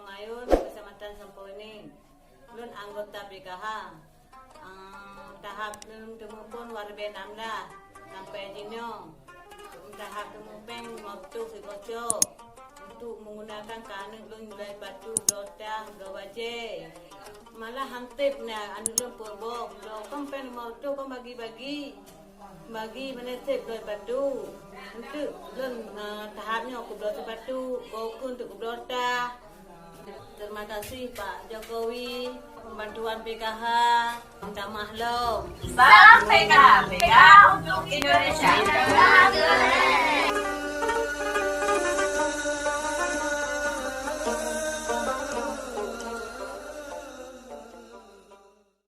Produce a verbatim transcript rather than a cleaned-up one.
Mayun, Kecamatan Sampoening. Lôn anggota P K H. Ah, tahap lôn teumupun warbe enam belas sampai jinoe. Tahap teumupeng lima belas sigoe cok. Untuk menggunakan keu aneuk lôn bloe patu, bloe tah, bloe bajée. Malah han teb na aneuk lôn peureubok, bloe kon peng lima belas kon bagi-bagi. Bagi meunaseb bloe patu. Untuk lôn, eh, tahap nyoe kubloe sipatu, goe keu untuk kubloe tah. Terima kasih Pak Jokowi, pembantuan P K H, minta maaf lom. Salam P K H, P K H untuk Indonesia.